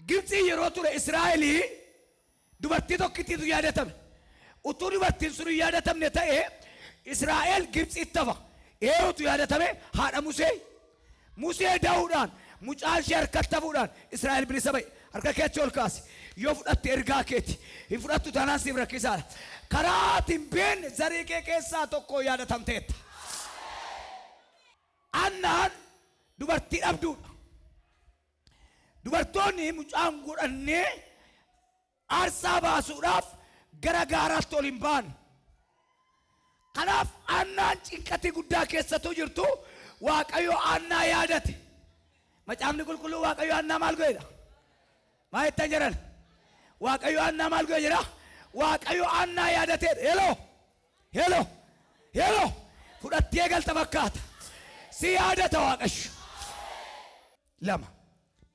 Gibxii yeroo ture Israa'elii dubartii tokkittiitu yaadatame. Utuu dubartiin sun hin yaadatamne ta'e Israa'el Gibxiitti hafa. Eenyutu yaadatame? Haadha Musee. Musee da'uudhaan mucaan ishee harkatti hafuudhaan Israa'el bilisa ba'e. Harka keetti ol kaasi. Yoo fudhatte ergaa keeti. Hin fudhattu taanaan siif rakkisaadha. Karaa ati hin beekne zarii kee keessaa tokko yaadatamteetta. Annaan dubartii dhabduudha. Dubartoonni mucaan godhannee aarsaa baasuudhaaf gara gaaraatti ol hin baane. Kanaaf Annaan cinqatii guddaa keessattuu jirtu Waaqayyo Annaa yaadate. Macaafni qulqulluu Waaqayyo Annaa maal godheedha? Maa jettan jedhan? Waaqayyo Annaa maal godhe jedha? Waaqayyo Annaa yaadateedha. Hello! Hello! Hello! Fudhattee galta fakkaata. Si yaadata Waaqayyo. Lama.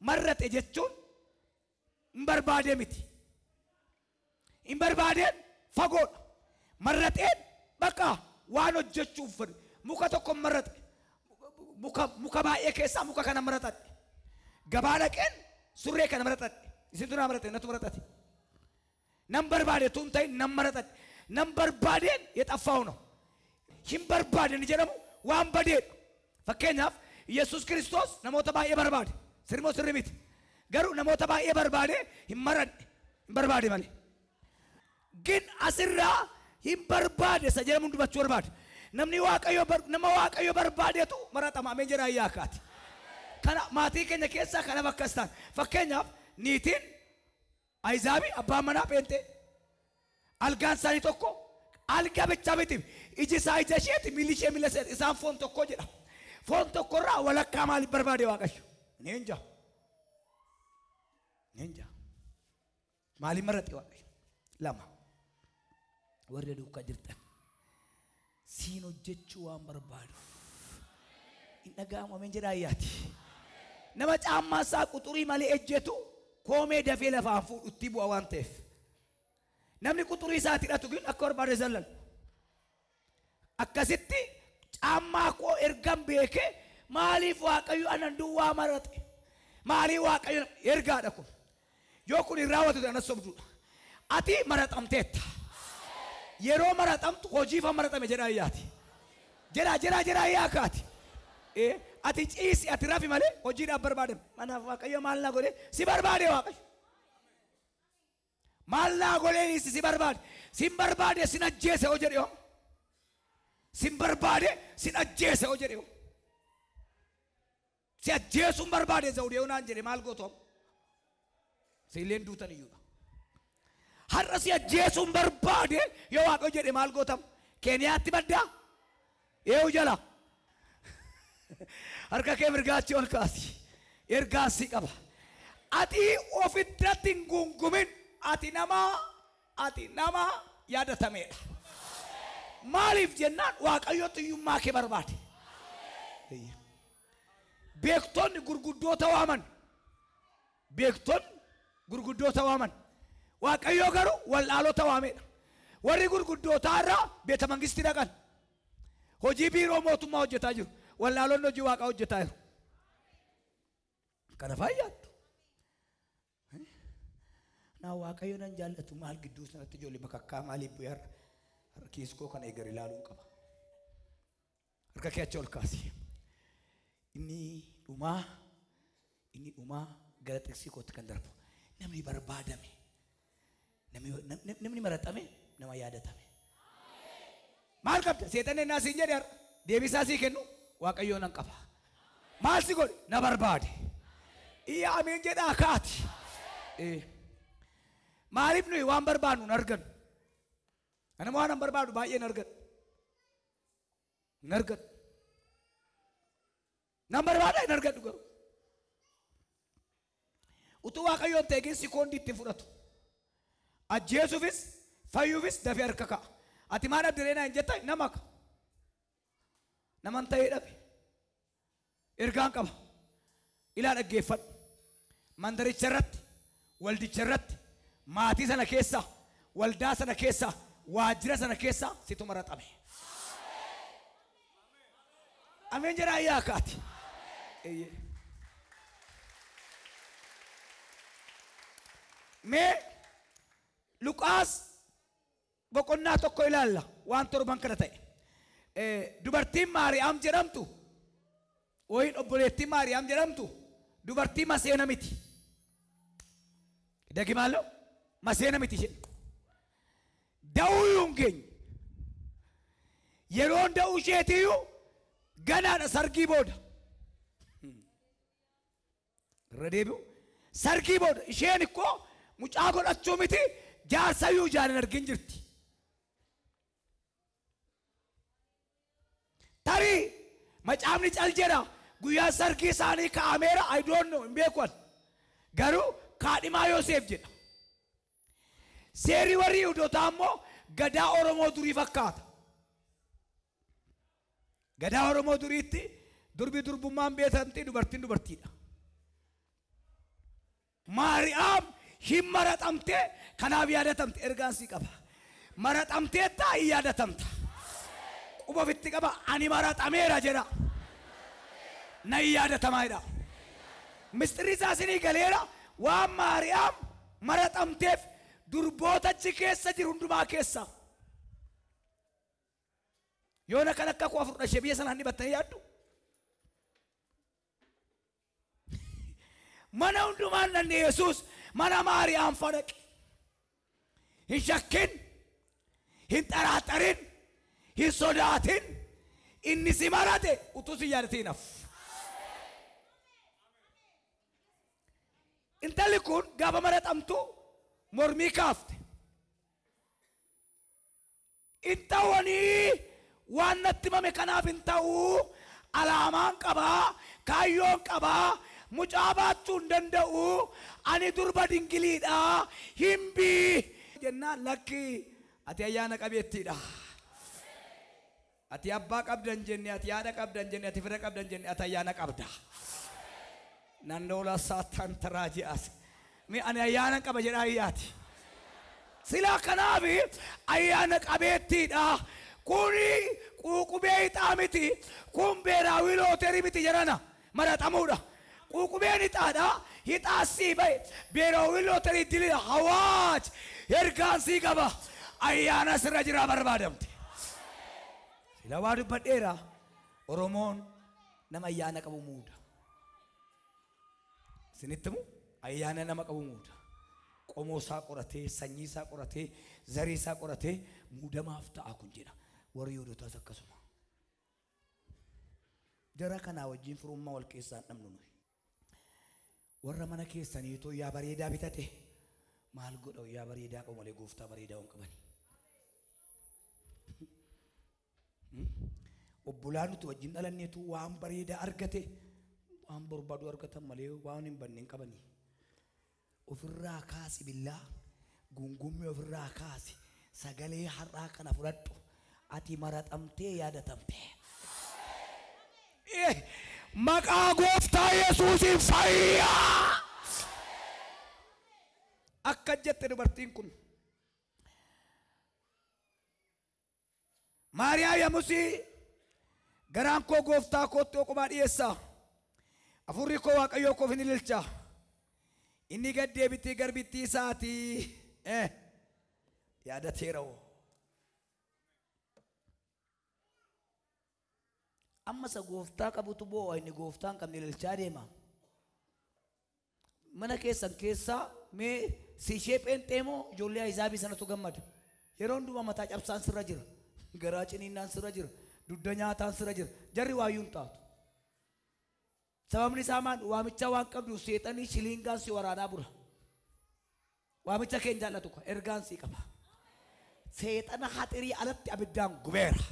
Marrate jechuun hin barbaadee miti. Hin barbaadeen fagoodha. Marrateen bakka waan hojjechuuf fedhe. Muka tokko marrate. Muka baay'ee keessaa muka kana maratadhe. Gabaa dhaqeen surree kana maratadhe. Isintu naa marate, natu maratate. Nan barbaade tun ta'in nan maratadhe. Nan barbaadeen የጠፋው ነው. Hin barbaade ni jedhamu waan badeedha. Fakkeenyaaf Yesuus Kiristoos namoota baay'ee barbaade. Sirrimoo sirri miti. Garuu namoota baay'ee barbaade hin maradhe. Hin barbaade malee. Gin asirraa hin barbaade isa jedhamuun dubbachuu barbaade. Namni Waaqayyo nama Waaqayyo barbaadetu maratama. Ameen jedhaa yaakaati. Kana maatii keenya keessaa kana bakka isaan. Fakkeenyaaf niitiin Ayizaabii abbaan manaa pheenxee. Algaan isaanii tokko algaa bichaa miti. Iji isaa ija isheeti, miilli ishee miila isheeti. Isaan foon tokko jedha. Foon tokkorraa walakkaa maaliif barbaade Waaqayyo? Neenja. Neenja. Maaliif marate Waaqayyo? Lama. Warra duukaa jirtan. Siin hojjechuu waan barbaaduuf. Hin dhaga'amu ameen jedhaa ayyaati. Nama caammaa isaa quxurii malee ejjetu koomee dafee lafaan fuudhutti bu'a waan ta'eef. Namni quxurii isaatti hidhatu kun akka barbaade zallal. Akkasitti caammaa koo ergan beekee maaliif Waaqayyo anan duwwaa marate? Maaliif Waaqayyo ergaadha kun? Yoo kun hin raawwatu ta'e anas sobduudha. Ati maratamteetta. Yeroo maratamtu hojiifa maratame jedhaa ayyaati. Jedhaa jedhaa jedhaa ayyaakaati. Ati ciisi ati rafi malee hojiidhaaf barbaadame. Manaaf Waaqayyo maal naa godhee si barbaade Waaqayyo. Maal naa godhee si barbaade. Sin barbaade sin ajjeese hoo jedhe hoo. Sin barbaade sin ajjeese hoo jedhe hoo. Si ajjeesuun barbaade zawudee naan jedhe maal gootu hoo. Siilleen duutan iyyuudha. Har'a si ajjeesuun barbaade yoo Waaqayyo jedhe maal gootam? Keeniyaatti baddaa? Eewu jala. Harka kee mirgaachi ol kaasi. Ergaa si qaba. Ati ofitti hin gungumin. Ati nama yaadatameedha. Maaliif jennaan Waaqayyo xiyyummaa kee barbaade. Beektonni gurguddoota waaman. Beektonni gurguddoota waaman. Waaqayyo garuu wallaalota waameedha. Warri gurguddootaa irraa beeta mangistii dhaqan. Hojii biiroo mootummaa hojjetaa jiru. Wallaalonni hojii waaqaa hojjetaa jiru. Kana faayyaattu. Naa Waaqayyo nan jaallatu maal gidduu sanatti ijoollee bakakkaa maaliif bu'ee har'a kiiskoo kana eegar ilaaluun qaba. Harka kee achi ol kaasi. Inni dhumaa gara xiqsii kootti kan darbu. Namni barbaadame. Namni maratame nama yaadatame. Maal qabda? Seexanni naa siin jedhe har'a. Deebisaa sii kennu Waaqayyo nan qaba. Maal si godhe? Na barbaade. Iyya ameen jedhaa kaati. Maaliif nuyi waan barbaadnu hin argannu? Ani waan hin barbaadu baay'ee hin argadhu. Hin argadhu. Nan barbaada hin argadhu garuu. Utuu Waaqayyoon ta'e sikoondii itti fudhatu. Ajjeesuufis fayyuufis dafee harka ka'a. Ati maal dhabde naa hin jettan nama ka. Naman ta'ee dhabe. Ergaan qaba. Ilaa dhaggeeffadhu. Mandaricha irratti, waldicha irratti, maatii sana keessa, waldaa sana keessa, waajjira sana keessa situ maratame. Ameen jedhaa ayyaakaati. Mee Luqaas boqonnaa tokko ilaalla waan torban kana ta'e. Dubartiin Maariyaam jedhamtu wayin obboleettiin Maariyaam jedhamtu dubartii maseena miti. Dagimaaloo maseena miti isheen. Da'uu hin geenye. Yeroon da'uu isheetiyyuu ganaadha sargii booda. Irra deebi'u sargii booda isheen ikkoo mucaa godhachuu miti jaarsayyuu ijaan hin argin jirti. Tarii macaafni cal jedha guyyaa sargii isaanii kaa'ameera I don't know hin beeku ani. Garuu kaadhimaa Yoseef jedha. Seerri warri Yihuudootaa immoo gadaa Oromoo durii fakkaata. Gadaa Oromoo duriitti durbi durbummaan beekamti dubartiin dubartiidha. Maariyaam hin maraxamtee kanaaf yaadatamte ergaan sii qaba. Maraxamteettaa hin yaadatamta. Quba ofitti qaba ani maraxameera jedha. Na hin yaadatamaa jedha. Mistirri isaa isinii galeera waan Maariyaam maraxamteef durboota achi keessa jiru hundumaa keessa. Yoona kan akka koo afur dhashee biyya sanaan dhibattanii yaaddu. Mana hundumaan nanni Yesuus mana Maariyaam fadhaqe. Hin shakkin, hin xaraaxarin, hin sodaatin, inni si marate utuu si yaadatiin hafu. Intalli kun gaafa maraxamtu mormii kaafte. Hin ta'anii waan natti himame kanaaf hin ta'uu alaamaan qabaa, kaayyoon qabaa, mucaa baachuu hin danda'u, ani durba dingiliidha, hin bii jennaan lakki ati ayyaana qabeettiidha. Ati abbaa qabdan jenne, ati haadha qabdan jenne, ati fira qabdan jenne, ati ayyaana qabda. Nandoola saataan taraaji'as. Mi ani ayyaana qaba jedhaa ayyaati. Silaa kanaaf ayyaana qabeettiidha. Kuni quuqubee ixaa miti, kun beeraawii looterii miti jedhana maraxamuudha. Quuqubeen ixaadha, ixaas sii bahe, beeraawii looterii dilidha. Hawaaj ergaan sii qaba, ayyaana sirra jiraa barbaadamte. Sila waa dubbadheera, Oromoon nama ayyaana qabu muuda. Isinitti himu ayyaana nama qabu muuda. Qomoo isaa qoratee, sanyii isaa qoratee, zarii isaa qoratee muudamaaf ta'a kun jedha. Warri Yihuudootaas akkasuma. Jara kanaa wajjin firummaa wal keessaa hin dhabnu nuyi. Warra mana keessaniitu yaa bareedaa bitate maal godha yaa bareedaa qabu malee gooftaa bareedaa hin qabani. Obbolaa nuti wajjin dhalanneetu waan bareedaa argate waan barbaadu argatan malee waan hin banne hin qabani. Ofirraa kaasi billaa gungummii ofirraa kaasi sagalee har'aa kana fudhadhu ati maraxamtee yaadatamte. Maqaa gooftaa Yesuusiin fayyaa. Akka jette dubartiin kun. Maariyaam yommusii garaan koo gooftaa kootti oqumaa dhiyeessa. Afurri koo Waaqayyoo koof hin ililcha. Inni gad deebitee garbittii isaatii yaadateera hoo. Amma isa gooftaa qabutu boo'a inni gooftaa hin qabne ililchaa deema. Mana keessan keessaa mee si ishee pheenxee moo ijoollee Ahizaabii sanatu gammada. Yeroo hundumaa mataa cabsaan sirra jira. Garaa ciniinnaan sirra jira. Dugda nyaataan sirra jira. Jarri waayyuu hin taatu. Sababni isaa maal? Waamicha waan qabdu seexanii shiliingaan si waraanaa bula. Waamicha kee hin jaallatu kwa ergaan sii qaba. Seexana haxirii alatti abiddaan gubeera.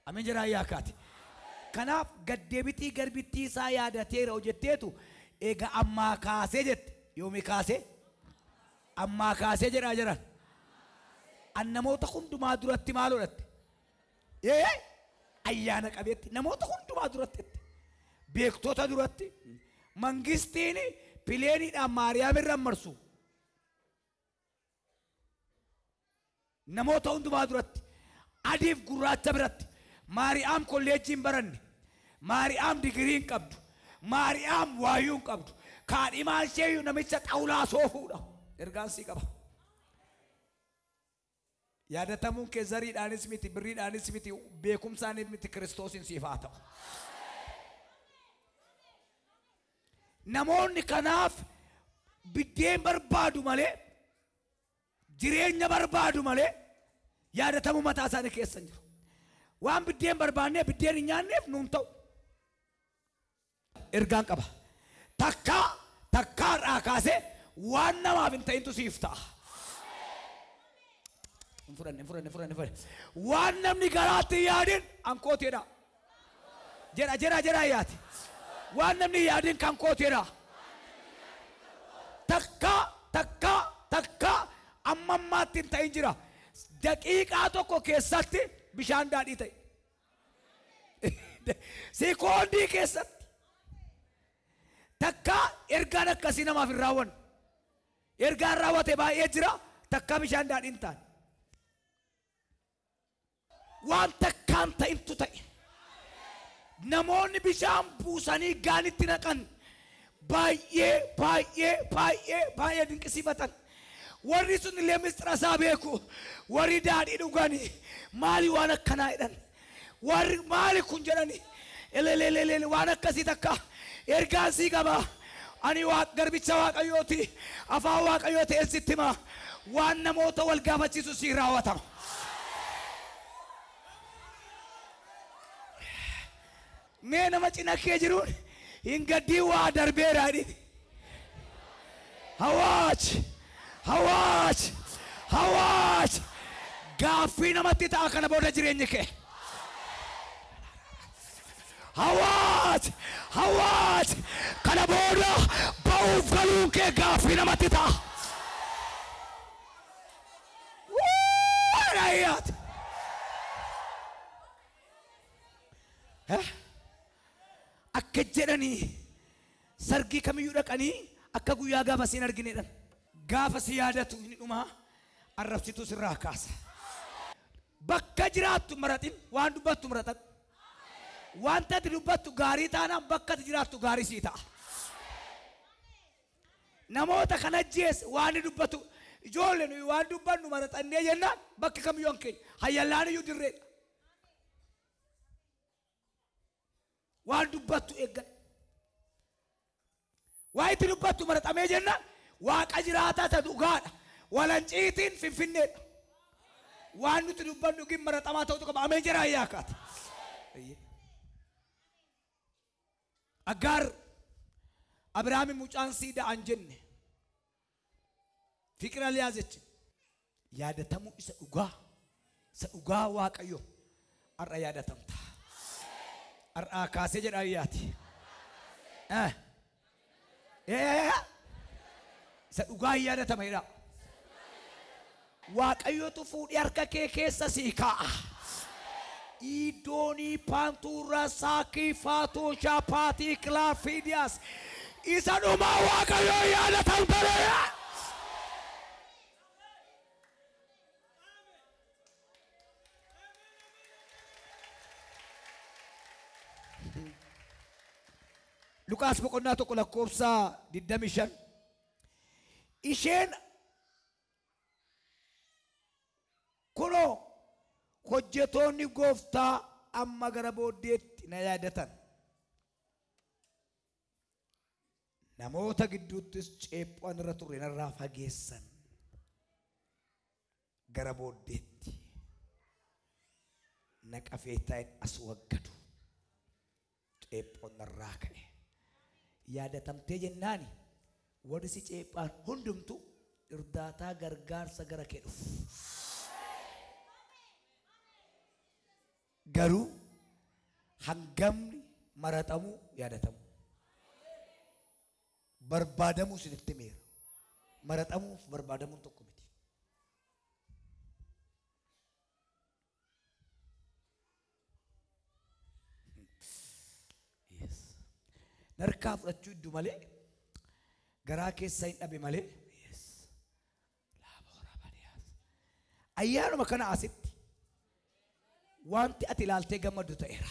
Amiin jedhaa yaakaati. Kanaaf gaddeebitii garbittii isaa yaadateera hojjetteetu eega ammaa kaasee jette. Yoomii kaasee? Ammaa kaasee jedhaa jiran. An namoota hundumaa duratti maal godhatte? Ayyaana qabeetti namoota hundumaa duratti jette. Beektota duratti mangistiin pileeniidhaan Maariyaam irra marsu. Namoota hundumaa duratti adiif gurraacha biratti Maariyaam kolleejjii hin baranne, Maariyaam digirii hin qabdu, Maariyaam waayuu hin qabdu. Kaadhimaan ishee namicha xawulaa soofuudha. Ergaan sii qaba. Yaadatamuun kee zariidhaanis miti, birriidhaanis miti, beekumsaanis miti, Kiristoosiin siif haa ta'u. Namoonni kanaaf biddeen barbaadu malee, jireenya barbaadu malee yaadatamuu mataa isaanii keessa hin jiru. Waan biddeen barbaannee biddeen hin nyaanneef nuun ta'u. Ergaan qaba. Takkaa takkaarraa kaasee waan namaaf hin ta'intu siif ta'a. Hin fudhanne fudhanne fudhanne. Waan namni garaatti hin yaadin an kooteedha. Jedha jedha jedha yaati. Waan namni hin yaadin kan kooteedha. Takkaa takkaa takkaa amma ammaatti hin ta'in jira. Daqiiqaa tokko keessatti bishaan daadhii ta'e. Sekoondii keessatti. Takkaa ergaan akkasii namaaf hin raawwanne. Ergaan raawwate baay'ee jira. Takkaa bishaan daadhii hin taane. Waan takkaan ta'intu ta'e. Namoonni bishaan buusanii gaanitti naqan baay'ee baay'ee baay'ee baay'ee dinqisiifatan. Warri sun illee mistira isaa beeku. Warri daadhii dhuganii maali waan akkanaa jedhan. Warri maali kun jedhani. Elelelele waan akkasii takka ergaan sii qaba. Ani garbicha Waaqayyooti. Afaan Waaqayyoo ta'een sitti hima. Waan namoota wal gaafachiisu sii raawwatama. Mee nama cina kee jiruun hin gaddii waa darbeera jedhi. Hawaaj! Hawaaj! Hawaaj! Gaaffii namatti ta'a kana booda jireenyi kee. Hawaaj! Hawaaj! Kana booda ba'uuf galuun kee gaaffii namatti ta'a. Wuu! Akka jedhanii sargii kamiyyuu dhaqanii akka guyyaa gaafa si hin arginedhan. Gaafa si yaadatu inni dhumaa arrabsituu sirraa kaasa. Bakka jiraattu maraxin waan dubbattu maraxan. Wanta ati dubbattu gaarii taanaan bakka ati jiraattu gaarii sii ta'a. Namoota kana ajjeese waan dubbatu ijoollee nuyi waan dubbannu maraxannee jennaan bakka kamiyyuu hin keenya hayyallaan iyyuu dirreedha. Waan dubbattu eeggadhu. Waa itti dubbattu maraxamee jennaan Waaqa jiraataa isa dhugaadha. Walanciitiin Finfinneedha. Waan nuti dubbannu gin maraxamaa ta'utu qaba. Ameen jedhaa yaakaata. Aggaar Abrahaami mucaan sii da'an jenne. Fiqira liyaazech. Yaadatamuu isa dhugaa. Isa dhugaa Waaqayyo har'a yaadatamta. Har'aa kaasee jedhaa yaati. Isa dhugaa yaadatama jedhaa. Waaqayyotu fuudhee harka kee keessa sii kaa'a. Idoonii paantuura saakii faatuu shaaphaatii kilaafiidiyaas. Isa dhumaa Waaqayyo yaadatamta. Luqaas boqonnaa 1 lakkoofsa 25. Isheen kunoo hojjetoonni gooftaa amma gara booddeetti na yaadatan. Namoota gidduuttis ceephaan irra turre narraa fageessan. Gara booddeetti naqafeetaan as waggadu. Ceephoon narraa ka'e. Yaadatamtee jennaani warri si ceephaan hundumtu irdaataa gargaarsa gara kee dhufu. Garuu hangamni maraxamuu yaadatamu. Barbaadamuu isinitti meera. Maraxamuuf barbaadamuun tokko miti. Yes. Narkaa fudhachuu iddoo malee garaa keessa hin dhabe malee. Yes. Laaboora badiyaas. Ayyaanuma kana asitti wanti ati ilaaltee gammaddu ta'eera.